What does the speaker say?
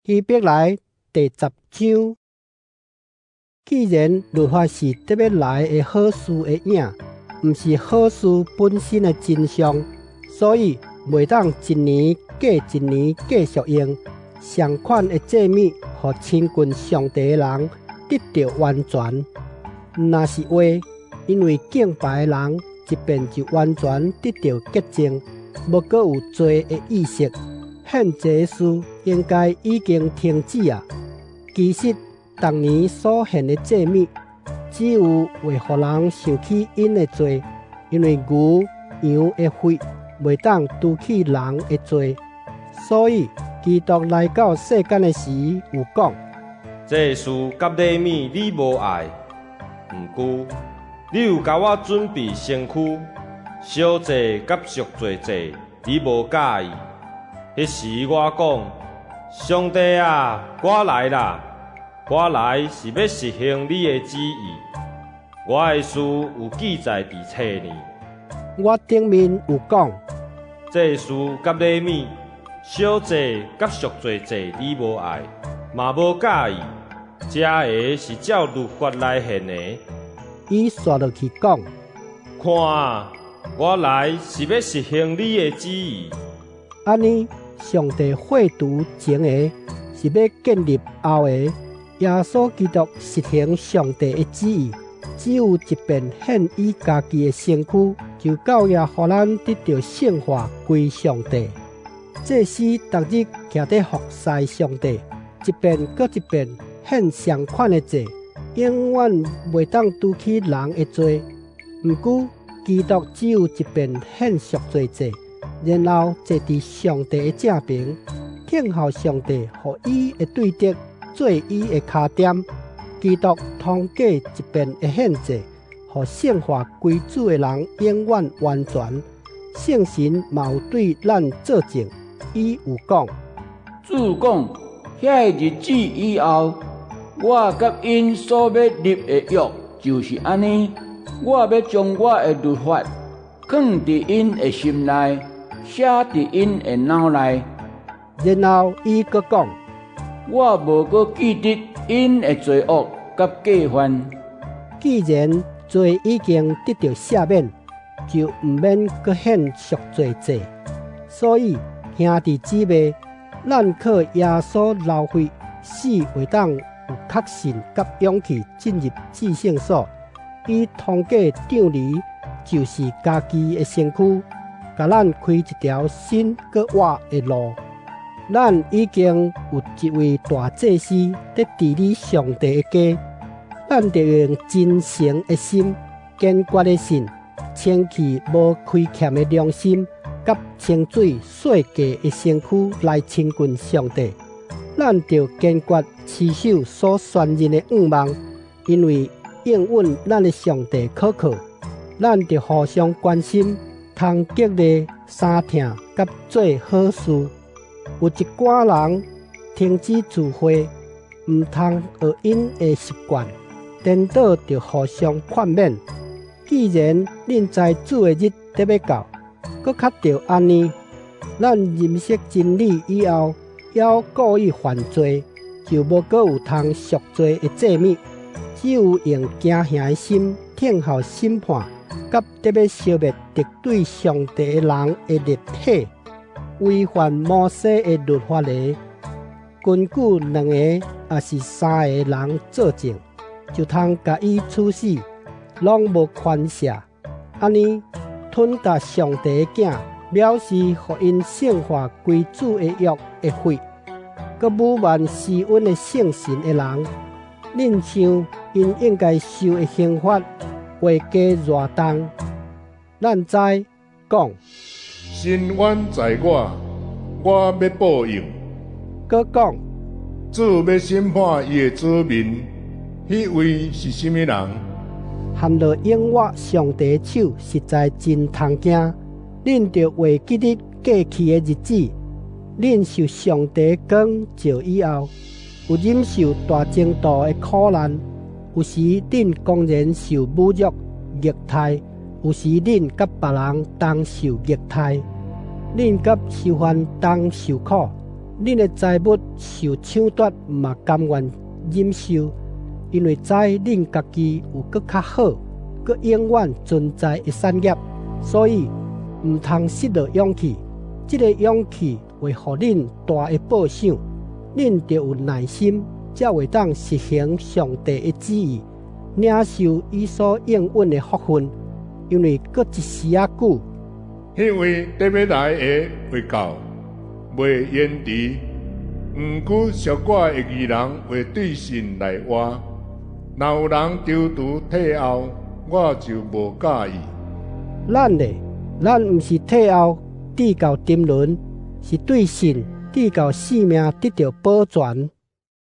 希伯來第10章。既然律法是得欲來的好事的影，毋是好事本身的真相，所以袂當一年過一年繼續用相款的祭物，予親近上帝的人得著完全。若是話，因為敬拜的人一遍就完全得著潔淨，無閣有罪的意識，獻祭的事應該已經停止啊。其實，逐年所獻的祭物，只有會予人想起𪜶的罪，因為牛羊的血袂當除去人的罪，所以基督來到世間的時，有講：祭司佮禮物你無愛，毋過你有共我準備身軀，燒祭佮贖罪祭你無佮意。彼時我講：上帝啊，我來啦！我來是欲實行你的旨意，我的事有記載佇冊呢。我頂面有講：祭司佮禮物、燒祭佮贖罪祭你無愛，嘛無佮意，這个是照律法來獻的。伊紲落去講：看啊，我來是欲實行你的旨意。按呢，上帝廢除前个，是欲建立後个。耶穌基督實行上帝的旨意，只有一遍獻伊家己的身軀，就夠額予咱得著聖化歸上帝。祭司逐日徛佇服侍上帝，一遍閣一遍獻相款的祭，永遠袂當除去人的罪。毋過，基督只有一遍獻贖罪祭，然後坐佇上帝的正爿，等候上帝予伊的對敵做伊的跤點。基督通過一遍的獻祭，予聖化歸主的人永遠完全。聖神嘛有對咱做證，伊有講：主講，遐个日子以後，我佮𪜶所欲立的約就是按呢，我欲將我的律法囥佇𪜶的心內，寫佇𪜶的腦內。然後伊閣講：我無閣記得𪜶的罪惡佮過犯。既然罪已經得著赦免，就毋免閣獻贖罪祭。所以兄弟姊妹，咱靠耶穌流血，死會當有確信佮勇氣進入至聖所。伊通過帳籬，就是家己的身軀，共咱開一條新閣活的路。咱已經有一位大祭司佇治理上帝的家，咱著用真誠的心、堅決的信、清氣無虧欠的良心，佮清水洗過的身軀來親近上帝。咱著堅決持守所宣認的向望，因為應允咱的上帝可靠。咱著互相關心，通激勵相疼佮做好事。有一寡人停止聚會，毋通學𪜶的習慣，顛倒著互相勸勉。既然恁知主的日得欲到，閣較著按呢。咱認識真理以後，猶故意犯罪，就無閣有通贖罪的祭物，只有用驚嚇的心等候審判，佮得欲燒滅敵對上帝的人的烈火。違反摩西的律法的，根據兩个抑是三个人做證，就通共伊處死，攏無寬赦。按呢，吞食上帝的囝，藐視予𪜶聖化歸主的約的血，閣侮慢施恩的聖神的人，恁想𪜶應該受的刑罰會加偌重？咱知講：伸冤在我，我欲報應。閣講：主欲審判伊的子民，彼位是啥物人？陷落永活上帝的手，實在真通驚。恁著會記得過去的日子，恁受上帝的光照以後，有忍受大程度的苦難。有時恁公然受侮辱、虐待；有時恁佮別人同受虐待，恁佮愁煩同受苦。恁的財物受搶奪嘛甘願忍受，因為知恁家己有閣較好、閣永遠存在的產業，所以毋通失落勇氣。這个勇氣會予恁大的報賞，恁著有耐心，才會當實行上帝的旨意，領受伊所應允的福分。因為閣一時仔久，彼位佇欲來的會到，袂延遲。毋過屬我的義人會對信來活。若有人躊躇退後，我就無佮意。咱咧，咱毋是退後致到沉淪，是對信致到性命得著保全。